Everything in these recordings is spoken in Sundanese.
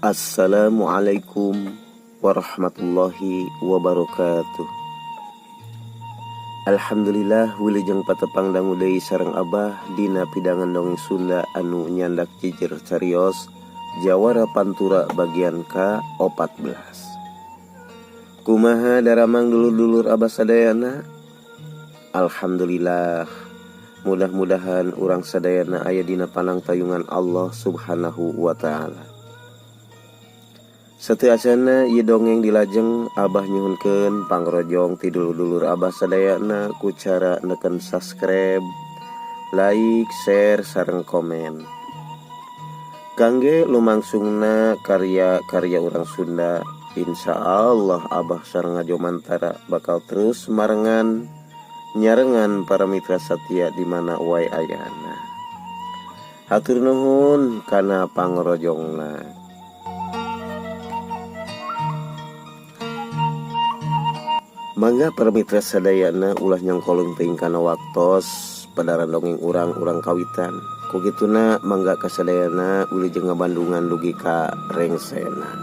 Assalamualaikum warahmatullahi wabarakatuh. Alhamdulillah wilujeng patepang dangu deui sareng Abah dina pidangan dongeng Sunda anu nyandak jijir carios Jawara Pantura bagian ka-14. Kumaha daramang dulur-dulur Abah sadayana? Alhamdulillah mudah-mudahan urang sadayana aya dina panangtayungan Allah Subhanahu wa taala. Sateuacanna ieu dongeng dilajeng Abah nyuhunkeun pangrojong ti dulur-dulur Abah sadayana ku cara neken subscribe, like, share sareng komen. Kangge lumangsungna karya-karya urang Sunda, insya Allah Abah sareng Ngajomantara bakal terus marengan nyarengan para mitra satia di mana wae ayana. Hatur nuhun kana pangrojongna. Mangga para mitra sadayana ulah nyongkolung teuing kana waktos padaran dongeng urang-urang kawitan. Ku kituna mangga kasadayana wilujeng ngabandungan dugi ka rengsena.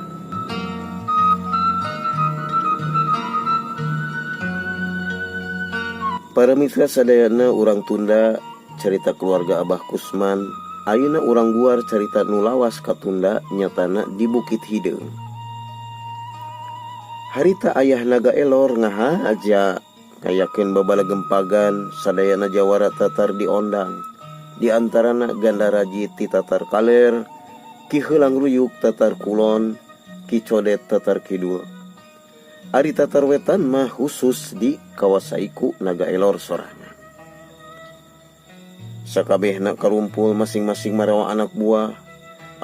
Para mitra sadayana urang tunda carita keluarga Abah Kusman, ayeuna urang guar carita nu lawas katunda nyatana di Bukit Hideung. Harita ayah naga elor ngahaja ngayakeun babalagempagan sadayana jawara tatar diondang. Di antarana Gandaraji ti Tatar Kaler, Ki Heulang Ruyuk Tatar Kulon, Ki Codet Tatar Kidul. Ari Tatar Wetan mah khusus di kawasaiku naga elor sorangan. Sakabehna karumpul masing-masing marawa anak buah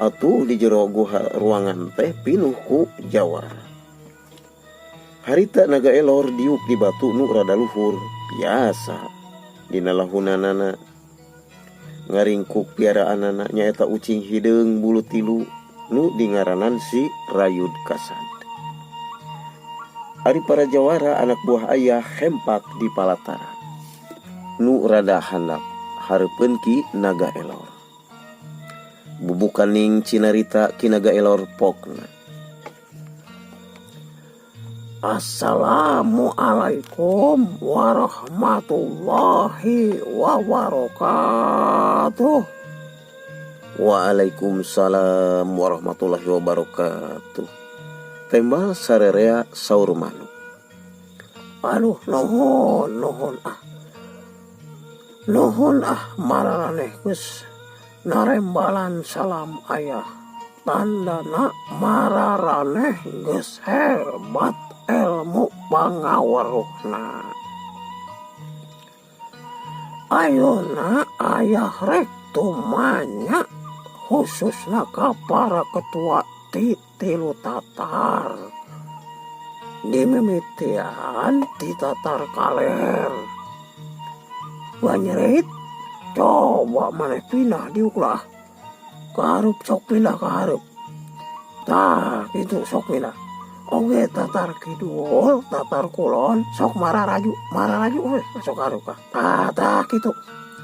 atuh di jero guha ruangan teh pinuh ku jawara. Harita naga elor diuk di batu nu rada luhur biasa dina lahunanana ngaringkuk piaraanana nyaeta ucing hideung bulu tilu nu dingaranan si Rayud Kasad. Ari para jawara anak buah ayah hempak di palataran nu rada handap hareupeun ki naga elor. Bubukaning cinarita ki naga elor pokna. Assalamualaikum warahmatullahi wabarakatuh. Waalaikumsalam warahmatullahi wabarakatuh. Tembal sarerea saur manuk. Aduh, nuhun, nuhun ah. Nuhun ah mararaneh geus narembalan salam ayah. Tandana mararaneh geus hebat ilmu pangaweruhna. Ayeuna ayah rek tumanya khususna ka para ketua ti tilu tatar. Dimimitian ti Tatar Kaler. Banyerit coba maneh pindah diuk lah. Ka hareup sok pindah ka hareup. Tah kitu sok pindah. Oge Tatar Kidul, Tatar Kulon, sok mararaju, mararaju we sok hareup ka. Tah tah kitu.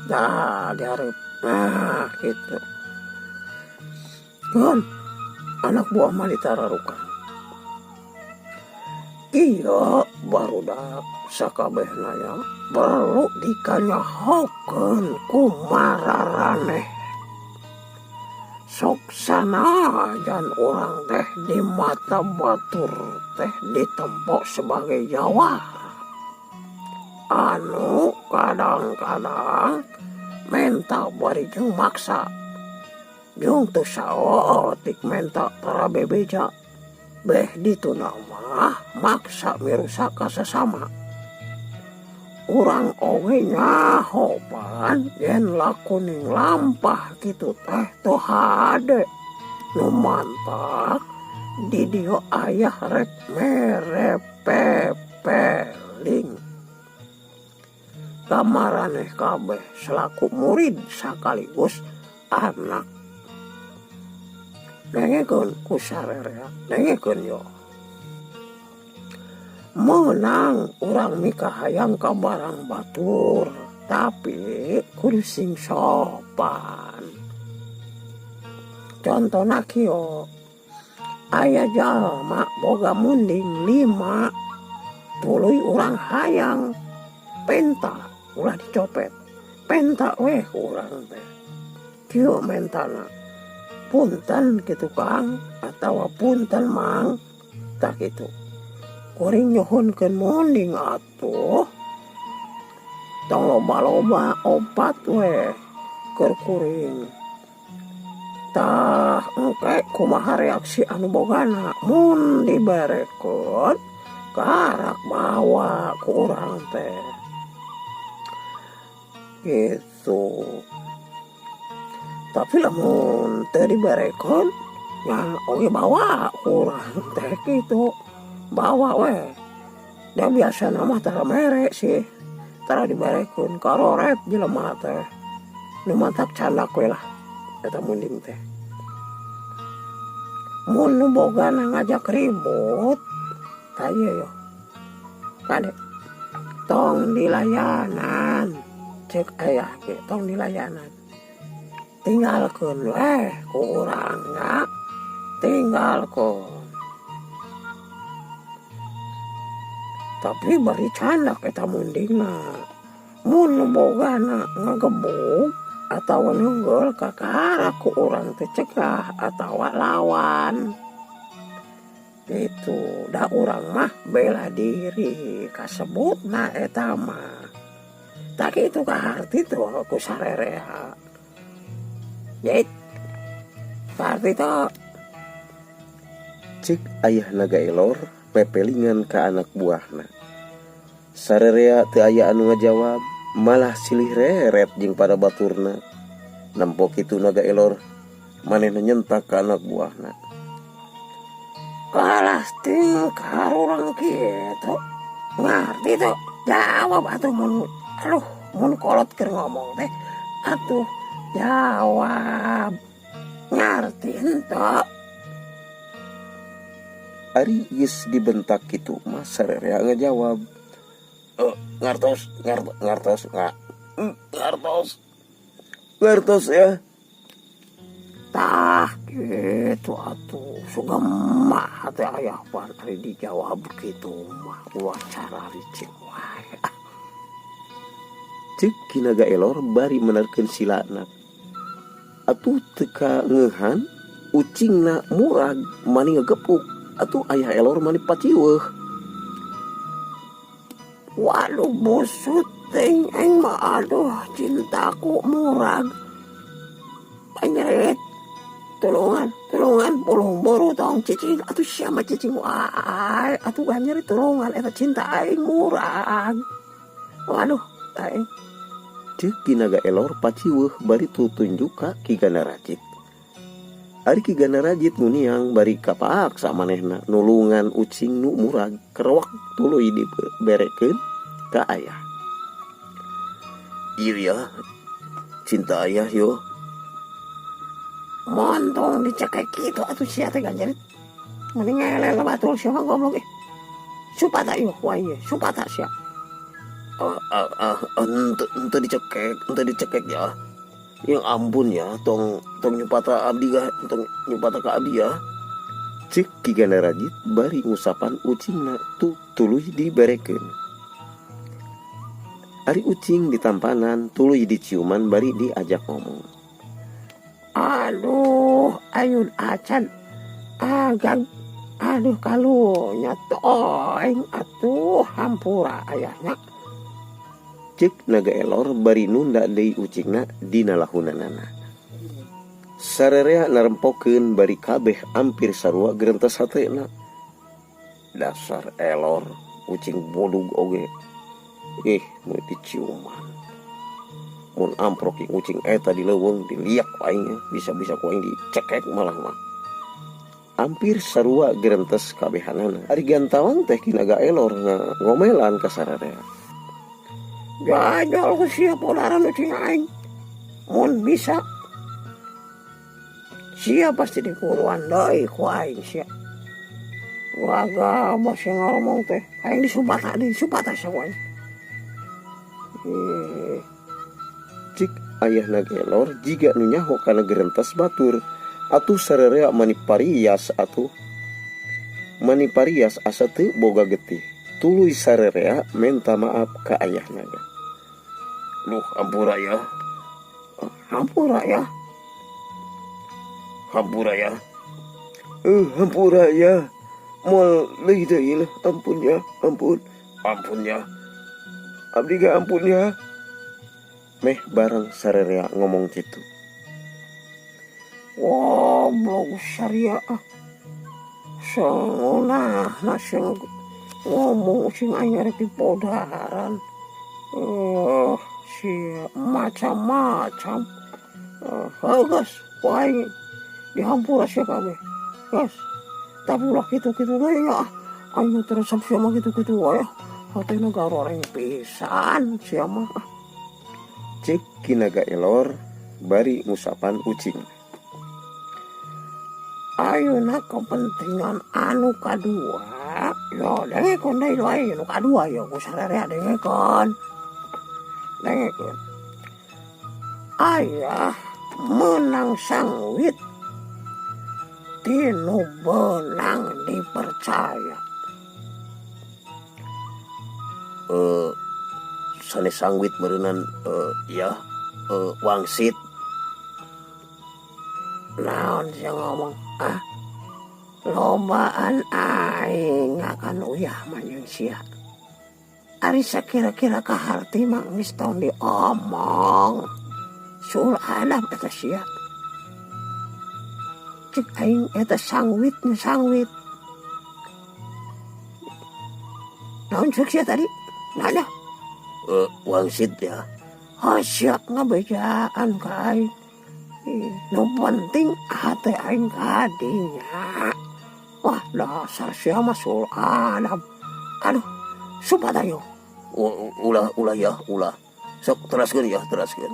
Tah di hareup. Nah kitu. Keun anak buah mah ditararukan. Ieu barudak sakabehna nya perlu dikanyahokeun ku mararaneh. Sok sanajan urang teh di mata batur teh ditempo sebagai jawara. Anu kadang-kadang menta bari jeung maksa. Jeung teu saeutik menta tara bebeja. Beh dituna mah maksa mirusak ka sasama. Urang oge nyahopan yen lakuning lampah kitu teh teu hade. Nu mantak di dieu ayah rek mere pepeling. Ka maraneh kabeh selaku murid sakaligus anak. Dengekeun ku sarerea, dengekeun yo. Meunang urang mikahayang ka barang batur, tapi kudu sing sopan. Contona kieu, Aya jalma boga munding lima tuluy urang hayang penta ulah dicopet penta weh ku urang teh kieu mentana punten kitu Kang atawa punten Mang tah kitu kuring nyuhunkeun munding atuh tong loba-loba opat weh keur kuring. Tah engke kumaha reaksi anu bogana mun diberekeun karak mawa ku urang teh gitu. Tapi lamun teu diberekeun nya oge bawa ku urang teh kitu bawa we. Da biasana mah tara mere sih tara diberekeun karoret jelema teh nu matak candak we lah eta munding teh. Mun nu bogana ngajak ribut tah ieu yoh kade tong dilayanan ceuk ayah ge tong dilayanan tinggalkeun we ku urang nya tinggalkeun. Tapi bari candak eta mundingna mun nu bogana ngagebug atawa neunggel kakara ku urang teh cegah atawa lawan kitu da urang mah bela diri kasebutna eta mah. Tah kitu kaharti teh ku sarerea. Jait kaharti teh. Cek ayah Naga Elor pepelingan ka anak buahna. Sarerea teu aya anu ngajawab, malah silih reret jeung pada baturna. Nempo kitu Naga Elor manehna nyentak ka anak buahna. Kalah tingkah urang kitu. Ngarti teu? Jawab atuh mun aduh mun kolot keur ngomong teh atuh jawab. Ngarti henteu? Ari geus dibentak kitu mah sarerea ngajawab. Ngartos, ngartos, ngartos. Ngartos ya. Tah kitu atuh sugemah teh ayah pan ari dijawab kitu mah ulah cara licik wae. Ceuk Ki Naga Elor bari menerkeun silana. Atuh teu kangehan ucingna murag mani ngagepuk. Atuh ayah Elor mani paciweuh. Waduh busut ting aing mah aduh cintaku murag. Panjerit tulungan tulungan pulung buru tong cicing atuh sia mah cicing wae atuh ganjerit tulungan eta cinta aing murag. Waduh aing. Ceuk Ki Naga Elor paciweuh bari tutunjuk ka Ki Ganarajit. Ari Ki Ganarajit nguniang bari kapaksa manehna nulungan ucing nu murag kerewak tuluy diberekeun ka ayah. Ieu ya cinta ayah yo. Montong dicekek kitu atuh sia teh ganjerit. Mending ngelel batur sia mah goblok ih. Supata ieu ku aing ye, supata sia. Ente dicekek, ente dicekek ya. Yang ampun ya, tong nyupata abdi gah, tong nyupata ka abdi ya. Cek Ki Ganarajit bari ngusapan ucingna tu tuluy diberekeun. Ari ucing ditampanan tuluy diciuman bari diajak ngomong. Aduh, ayun acan agag, aduh kalunya toing atuh hampura ayahnya. Cek Naga Elor bari nunda deui ucingna dina lahunanana. Sarerea narempokeun bari kabeh ampir sarua gerentes hatena. Dasar Elor, ucing bodug oge. Ih, mun diciuman. Mun amprok jeung ucing eta di leuweung diliak ku aing, bisa-bisa ku aing dicekek malah mah. Ampir sarua gerentes kabehanana. Ari gantawang teh Ki Naga Elor ngomelan ka sarerea. Jajal ku sia podaran ucing aing. Mun bisa sia pasti dikuruan deui ku aing sia. Wagah sia ngomong teh aing disupata, disupata sia ku aing. Cik ayah Naga Elor jiga nu nyaho kana gerentes batur. Atuh sarerea mani parias atuh. Mani parias asa teu boga getih tuluy sarerea menta maaf ka ayah naga. Duh hampura ya. Hampura ya. Hampura ya. Hampura ya. Moal leuwih deui lah, ampun ya, ampun. Ampun ya. Abdi ge ampun ya. Meh bareng sarerea ngomong kitu. Goblok saria ah. Sangunahna sia ngomong sing aing rek dipodaran. Sia macam-macam. Heuh geus ku aing dihampura sia kabeh. Geus. Tapi ulah kitu-kitu deui ah. Aing teu resep sia mah kitu-kitu wae. Hatena garoreng pisan sia mah. Cek Ki Naga Elor bari ngusapan ucing. Ayeuna kepentingan anu kadua, yo dengekeun deui we nu kadua yo ku sararea dengekeun. Dengekeun. Ayah meunang sangwit tinu beunang dipercaya. Sanes sangwit meureunan, ya, wangsit. Naon sia ngomong? Ah, lobaan aing akan uyah mah jeung sia. Ari sakira-kira kaharti mah geus tong diomong. Suul adab eta sia. Cek aing eta sangwit nya sangwit. Naon cek sia tadi? Nanya. Wangsit ya. Oh, sia ngabejaan ka aing. Nu penting hate aing kadinya. Wah, dasar sia mah suul adab. Aduh, sumpah tayo. Ulah, ulah ya, ulah. Sok teraskeun ya, teraskeun.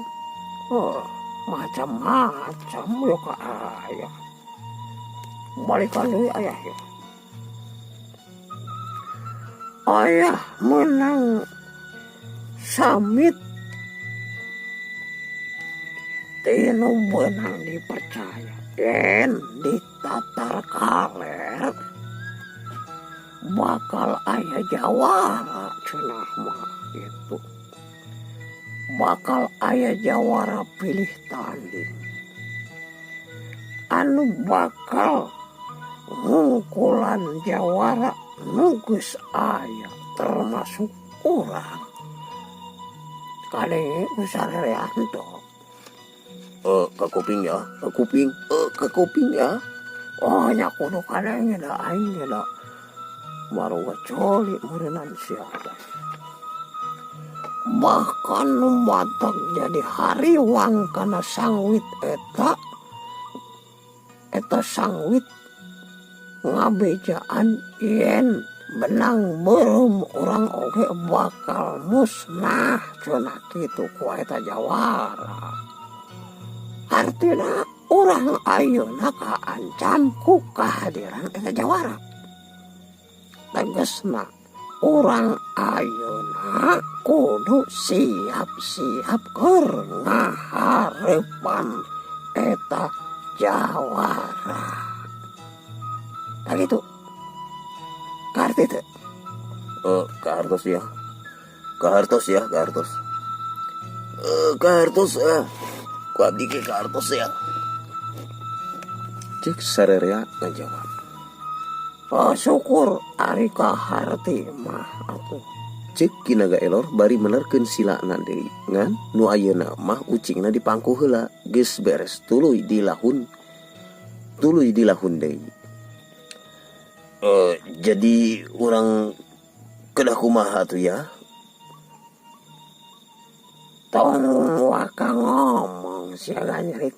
Oh, macam-macam yo ka ayah. Balikan deui ayah ya. Ayah menang samit tinu beunang dipercaya. Yen ditatar kaler bakal aya jawara cenah mah gitu. Bakal aya jawara pilih tanding. Anu bakal ngungkulan jawara nu geus aya termasuk urang. Kadenge ku sarerea henteu. Ka kuping ya, ka kuping, ka kuping ya. Oh, nya kudu kadenge da aing ge da. Baru coli meureunnan sia teh. Bahkan nu matak jadi hariwang kana sangwit eta, eta sangwit ngabejaan yen benang beureum urang oge bakal musnah cenah kitu ku eta jawara. Artina urang ayeuna kaancam ku kehadiran eta jawara. Tegasna urang ayeuna kudu siap-siap keur ngahareupan eta jawara. Tah kitu. Kaharti teu? Kahartos ya. Kahartos ya, kahartos. Kahartos ya. Ku abdi ge kahartos ya. Cek sarerea ngajawab. Oh, syukur ari kaharti mah atuh. Cek Ki Naga Elor bari menerkeun silana deui ngan nu ayeuna mah ucingna dipangku heula geus beres tuluy dilahun, tuluy dilahun deui. Jadi urang kedah kumaha atuh ya? Tong waka ngomong sia ganjerit.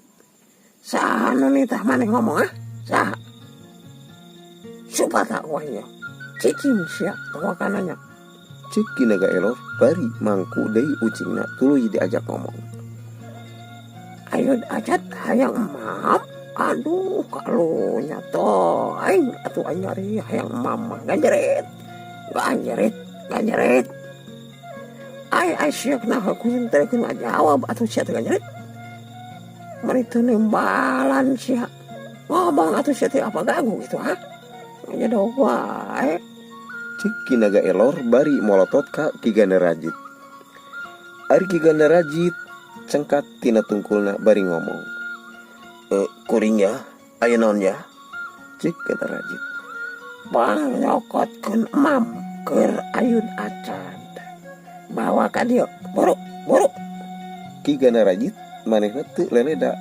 Saha nu nitah maneh ngomong ah? Saha? Supata wanya. Cicing sia tong waka nanya. Cek Ki Naga Elor bari mangku deui ucingna tuluy diajak ngomong. Ayo ajat hayang emam. Aduh kalunya toing atuh aing nyari hayang emam mah ganjerit. Ganjerit, ganjerit. Ai ai sia kunaha ku teh kudu ngajawab atuh sia teh ganjerit. Meni teu nembalan sia. Ngomong atuh sia teh apa gagu gitu ha? Ngejedog wae. Cek Ki Naga Elor bari molotot ka Ki Gandarajit. Ari Ki Gandarajit cengkat tina tungkulna bari ngomong. Kuring ya, aya naon ya? Cek Gandarajit. Pang nyokotkeun emam keur ayun acan. Bawa ka dieu, buru, buru. Ki Gandarajit manehna teu leleda.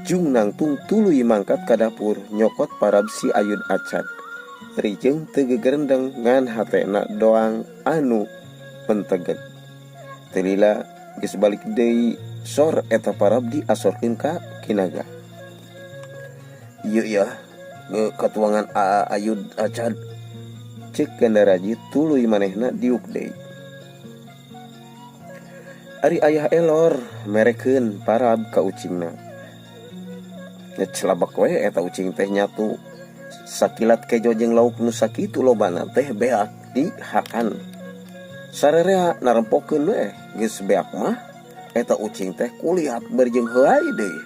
Jung nangtung tuluy mangkat ka dapur nyokot parab si Ayun Acad. Rijeung teu gegerendeng ngan hatena doang anu mentegeg. Teu lila geus balik deui sor eta parab diasorkeun ka Ki Naga. Ieu ya katuangan Ayun Acad. Ceuk Gandarajit tuluy manehna diuk deui. Ari ayah Elor merekeun parab ka ucingna. Nyecelabak we eta ucing teh nyatu. Sakilat kejo jeung lauk nu sakitu lobana teh beak dihakan. Sarerea narempokeun we geus beak mah eta ucing teh kulihat bari jeung heuay deui.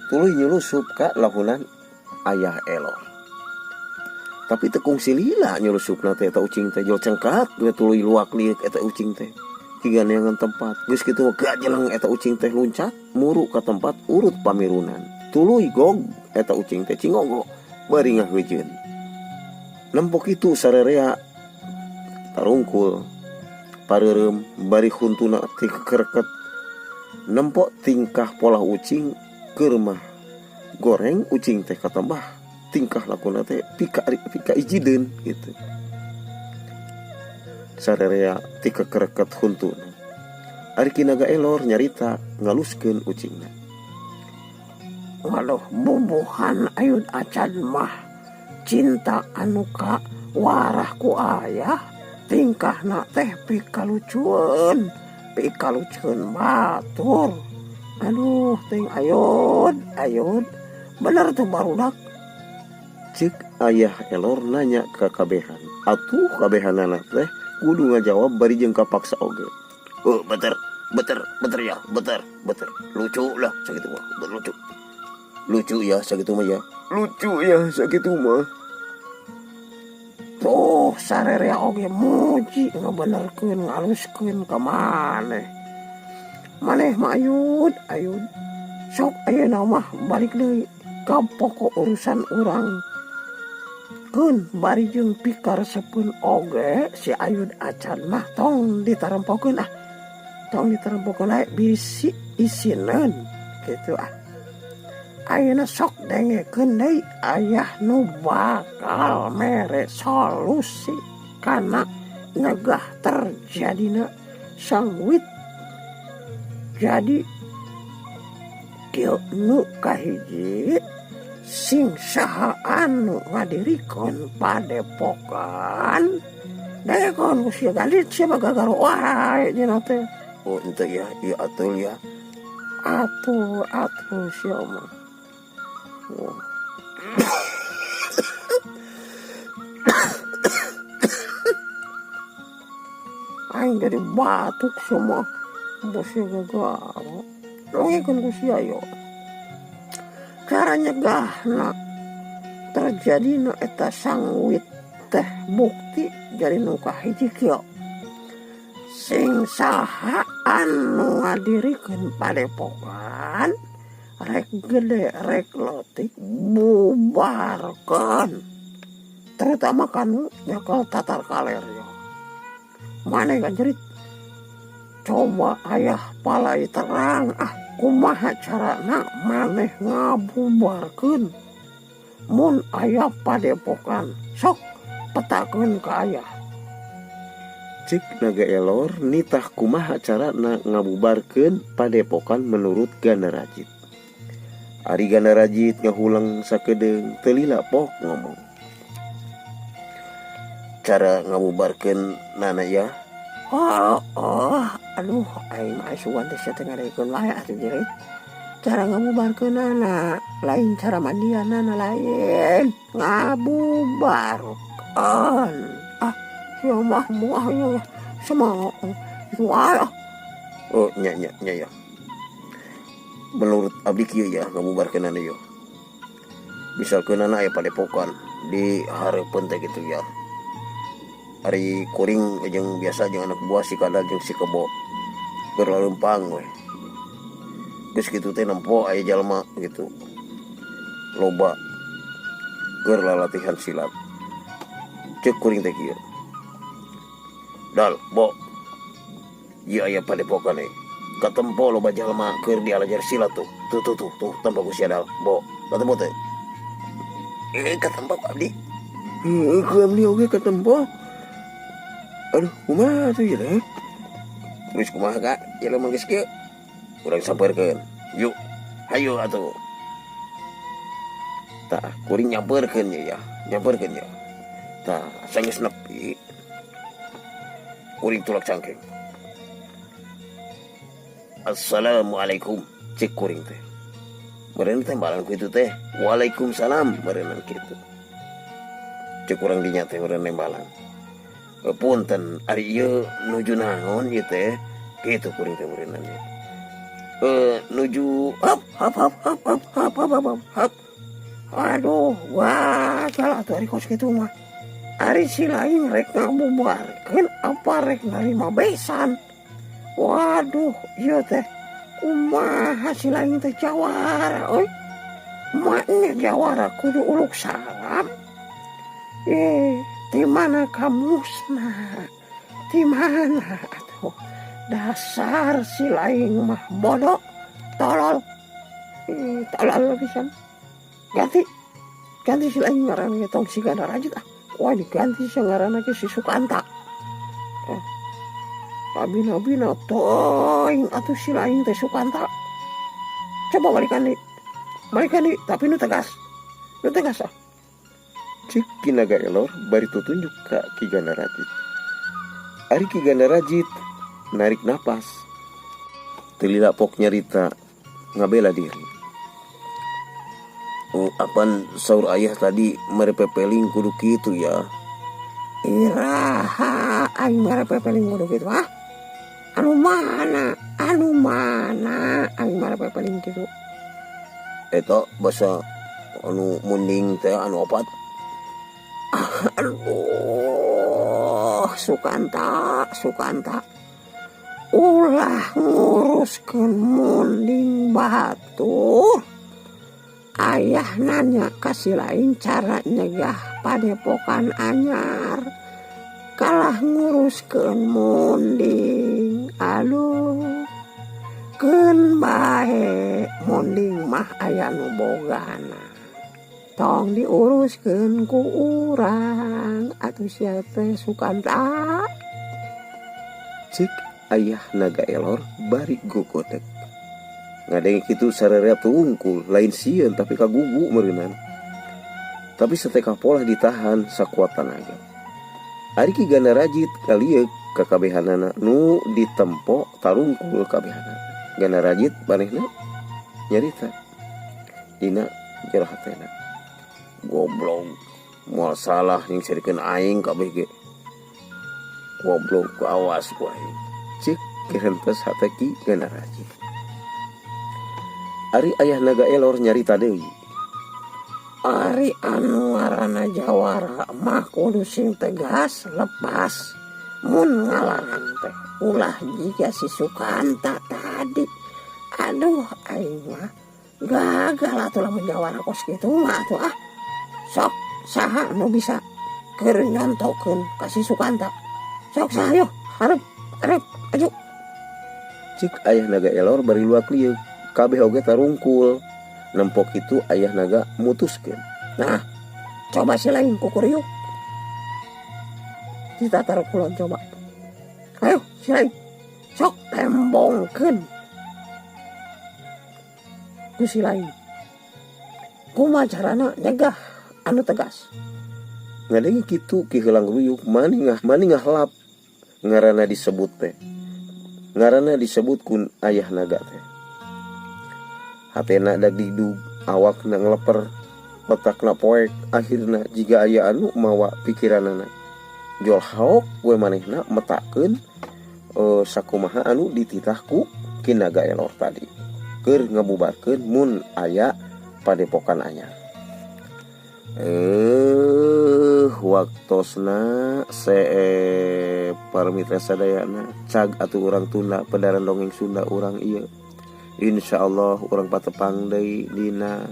Tuluy nyulusup ka lahunan ayah Elor. Tapi teu kungsi lila nyulusupna teh eta ucing teh jol cengkat we tuluy luak liuk eta ucing teh. Tiga neangan tempat geus kitu mah gajeleng eta ucing teh luncat muru ka tempat urut pamirunan. Tuluy gog eta ucing teh cingogo bari ngaheujeun. Nempo kitu sarerea tarungkul pareureum bari huntuna teh kekerket. Nempo tingkah pola ucing keur mah goreng ucing teh katambah tingkah lakuna teh pika ijideun gitu. Sarerea ti kekerket huntuna. Ari Ki Naga Elor nyarita ngaluskeun ucingna. Waduh, bubuhan ayun acan mah cinta anu ka warah ku ayah tingkahna teh pikalucueun, pikalucueun batur. Aduh, ting ayun, ayun. Bener tuh barudak. Cek ayah Elor nanya ka kabehan. Atuh kabehanana teh kudu ngajawab bari jeung kapaksa oge. Oh, beter, beter, beter ya, beter, beter. Lucu lah sakitu mah, lucu. Lucu ya sakitu mah ya. Lucu ya sakitu mah. Tuh sarerea oge muji ngabenerkeun ngaluskeun ka maneh. Maneh mah ayun, ayun. Sok ayeuna mah balik deui ka pokok urusan urang. Keun bari jeung pikaresepeun oge si Ayun acan mah tong ditarempokeun ah. Tong ditarempokeun ae bisi isineun kitu ah. Ayeuna sok dengekeun deui ayah nu bakal mere solusi kana nyegah terjadina sangwit. Jadi kieu nu kahiji sing saha anu ngadirikeun padepokan dengekeun ku sia gadit sia mah gagaro wae dina teh. Oh henteu ya, ieu atul ya. Atul, atul sia mah. Oh. Aing jadi batuk semua. Bosnya gagaro. Dengekeun ku sia yo. Cara nyegahna terjadina eta sangwit teh bukti jadi nu kahiji kieu. Sing saha anu ngadirikeun padepokan rek gede rek leutik bubarkeun. Terutama kanu nyekel tatar kaler yo. Maneh ganjerit. Coba ayah palai terang ah kumaha carana maneh ngabubarkeun mun aya padepokan sok petakeun ka ayah. Cek Naga Elor nitah kumaha carana ngabubarkeun padepokan menurut Gandarajit. Ari Gandarajit ngahuleng sakedeung teu lila pok ngomong. Cara ngabubarkeun nana ya? Oh, oh, aduh, aing mah asuhan teh sia teh ngadekeun wae atuh jerit. Cara ngabubarkeun nana lain cara mandianana lain ngabubarkeun. Ah, sia mah muah nya semangat itu wae. Oh, nya nya nya ya. Menurut abdi kieu ya ngabubarkeunana yo. Misalkeunana aya padepokan Di hareupeun teh kitu ya. Ari kuring jeung biasa jeung anak buah si Kadal jeung si Kebo keur laleumpang we. Geus kitu teh nempo aya jalma gitu. Loba keur lalatihan silat. Ceuk kuring teh kieu. Dal, Bo. Ieu aya padepokan euy. Katempo loba jalma keur dialajar silat tuh. Tuh tuh tuh tuh tempo ku sia Dal, Bo. Katempo teh. Katempo ku abdi. Heueuh ku abdi oge katempo. Aduh, kumaha atuh ieu teh? Terus kumaha Kak? Ieu lamun geus kieu. Urang sampeurkeun. Yuk, hayu atuh. Tah, kuring nyampeurkeun ye ya, nyampeurkeun ye. Tah, sanggeus nepi. Kuring tulak cangkeng. Assalamualaikum, cek kuring teh. Meureun tembalan ku itu teh. Waalaikumsalam meureunnan kitu. Cek urang dinya teh meureun nembalan. Punten, ari ieu nuju naon ieu teh? Kitu kuring teh meureunnan nya. Nuju hap hap hap hap hap hap hap hap hap. Aduh, wah salah tuh ari kos kitu mah. Ari si lain rek ngabubarkeun apa rek narima besan. Waduh, ieu teh kumaha si lain teh jawara euy. Maknya jawara kudu uluk salam. Di mana kamusna? Di mana atuh? Dasar si lain mah bodoh, tolol. Tolol pisan. Ganti, ganti si lain ngaranna tong si Ganda Rajit ah. Wah diganti si ngaranna ke si Sukanta. Kabina-bina teuing atuh si lain teh Sukanta. Coba balikan deui. Balikan deui, tapi nu tegas. Nu tegas ah. Cik Ki Naga Elor bari tutunjuk ka Ki Ganda Rajit. Ari Ki Ganda Rajit narik napas. Teu lila pok nyarita ngabela diri. Oh, apan saur ayah tadi mere pepeling kudu kitu ya. Iraha aing mere pepeling kudu kitu ah. Anu mana? Anu mana aing mere pepeling kitu? Eta basa anu munding teh anu opat. Aduh, Sukanta, Sukanta. Ulah nguruskeun munding batur. Ayah nanya ka si lain cara nyegah padepokan anyar. Kalah nguruskeun munding. Aduh, keun bae munding mah aya nu bogana. Tong diuruskeun ku urang atuh sia teh Sukanta. Cek ayah Naga Elor bari gogotek. Ngadenge kitu sararea tungkul lain sieun tapi kagugu meureunan. Tapi sateka polah ditahan sakuat tanaga. Ari Ki Ganda Rajit kalieuk kakabehanana nu ditempo tarungkul kabehanana. Ganda Rajit manehna nyarita dina jero hatena. Goblok, moal salah nyingserikeun aing kabeh ge. Goblok, awas ku aing. Cek kerentes hate Ki Ganda Rajit. Ari ayah Naga Elor nyarita deui. Ari anu ngaranna jawara mah kudu sing tegas lepas mun ngalarang teh ulah jiga si Sukanta tadi. Aduh, aing mah gagal atuh lamun jawara kos kitu mah atuh ah. Sok saha nu bisa keur nyontokeun ka si Sukanta. Sok saha yo, hareup, hareup, aju. Cik ayah Naga Elor bari luak lieuk. Kabeh oge tarungkul. Nempok itu ayah naga mutuskeun. Nah, coba si lain kukuriuk. Ditatar kulon coba. Ayo, si lain. Sok tembongkeun. Ku si lain. Kumaha carana nyegah anu tegas. Ngadenge kitu Ki Heulang Ruyuk maningah maningah lap ngaranna disebut teh. Ngaranna disebut kun ayah naga teh. Hatena dagdigdug, awakna ngeleper, otakna poek, akhirna jiga aya anu mawa pikiranana. Jol haok we manehna metakeun sakumaha anu dititah ku Ki Naga Elor tadi. Keur ngabubarkeun mun aya padepokan anyar. Waktosna para mitra sadayana, cag atuh urang tunda pedaran dongeng Sunda urang ieu. Insya Allah urang patepang deui dina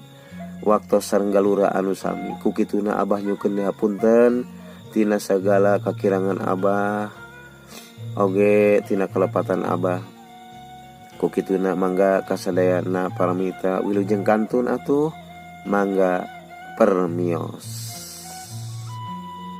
waktu sareng galura anu sami. Ku kituna Abah nyuhunkeun hapunten tina sagala kakirangan Abah oge tina kelepatan Abah. Ku kituna mangga kasadayana para mitra, wilujeng kantun atuh, mangga, permios.